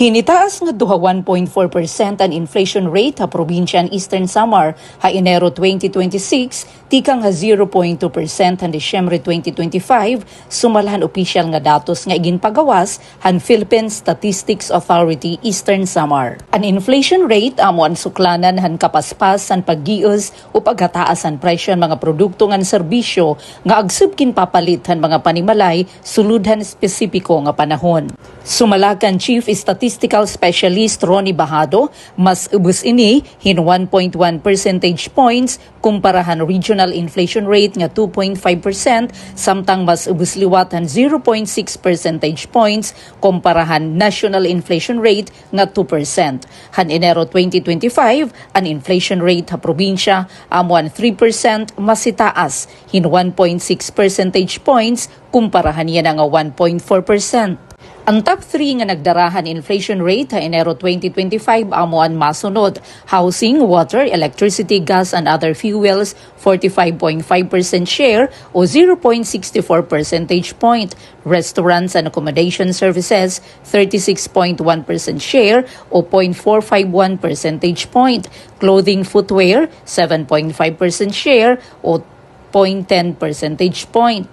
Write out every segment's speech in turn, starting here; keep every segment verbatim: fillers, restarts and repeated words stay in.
Hinitaas ngadto ha one point four percent an inflation rate ha probinsya han Eastern Samar ha Enero twenty twenty-six, tikang ha zero point two percent han Disyembre twenty twenty-five, sumala han opisyal nga datos nga iginpagawas han Philippine Statistics Authority Eastern Samar. An inflation rate amo an suklanan han kapaspas han paggiis o paghataas han presyo han mga produkto ngan serbisyo nga agsib ginpapalit han mga panimalay sulod han espesipiko nga panahon. Sumala kan Chief Statistical Specialist Ronnie Bajado, mas ubos ini hin one point one percentage points kumpara han regional inflation rate nga two point five percent, samtang mas ubos liwat han zero point six percentage points kumpara han national inflation rate nga two percent. Han Enero twenty twenty-five, an inflation rate ha probinsya amo an three percent, mas hitaas hin one point six percentage points kumpara han yana nga one point four percent. An top three nga nagdara han inflation rate ha Enero twenty twenty-five amo an masunod: housing, water, electricity, gas, and other fuels, forty-five point five percent share o zero point six four percentage point; restaurants and accommodation services, thirty-six point one percent share o point four five one percentage point; clothing, footwear, seven point five percent share o point ten percentage point.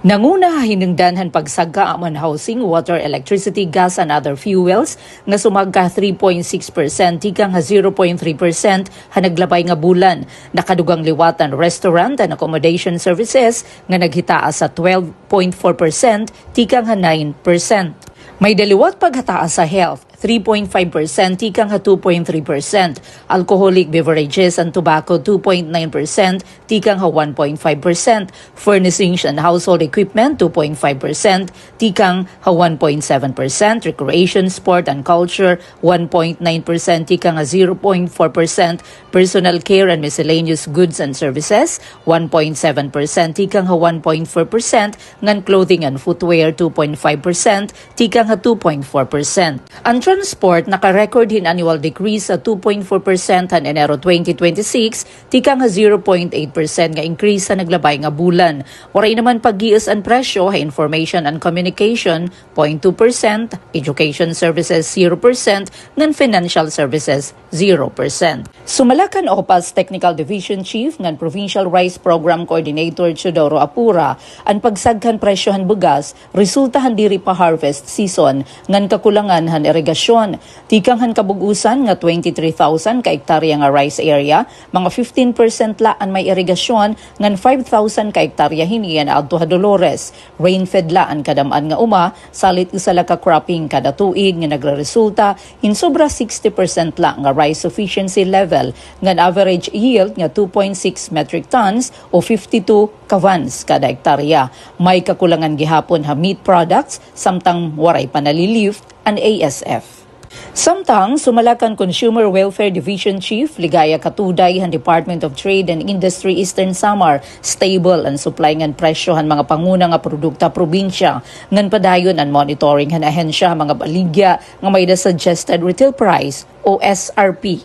Nanguna ha hinungdan han pagsagka amo an housing, water, electricity, gas, and other fuels nga sumagka three point six percent tikang ha zero point three percent ha naglabay nga bulan. Nakadugang liwat an restaurant and accommodation services nga naghitaas ha twelve point four percent tikang ha nine percent. May-ada liwat paghataas ha health, three point five percent tikang ha two point three percent; alcoholic beverages and tobacco, two point nine percent tikang ha one point five percent; furnishings and household equipment, two point five percent tikang ha one point seven percent; recreation, sport, and culture, one point nine percent tikang ha zero point four percent; personal care and miscellaneous goods and services, one point seven percent tikang ha one point four percent, ngan clothing and footwear, two point five percent tikang ha two point four percent. An transport naka-record hin annual decrease ha two point four percent han Enero twenty twenty-six, tikang ha zero point eight percent nga increase ha naglabay nga bulan. Waray naman paggiis an presyo ha information and communication, point two percent, education services, zero percent, ngan financial services, zero percent. Sumala kan OPAZ Technical Division Chief ngan Provincial Rice Program Coordinator Teodoro Apura, an pagsagka han presyo han bugas resulta han diri pa harvest season ngan kakulangan han irigasyon. Tikang han kabug-osan nga twenty-three thousand ka ektarya nga rice area, mga fifteen percent la an may irigasyon, ngan five thousand ka ektarya hini an adto ha Dolores. Rain-fed la an kadam-an nga uma, salit usa la ka cropping kada tuig nga nagreresulta hin sobra sixty percent la nga rice sufficiency level, ngan average yield nga two point six metric tons o fifty-two ka vans kada ektarya. May kakulangan gihapon ha meat products, samtang waray pa nali-lift an A S F. Samtang, sumala kan Consumer Welfare Division Chief Ligaya Katuday han Department of Trade and Industry Eastern Samar, stable an supply ngan presyo han mga panguna nga produkto ha probinsya, ngan padayon an monitoring han ahensya ha mga baligya nga may-ada suggested retail price o S R P.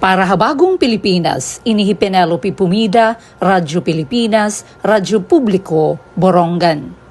Para ha Bagong Pilipinas, ini hi Penelope Pumida, Radyo Pilipinas, Radyo Publiko, Borongan.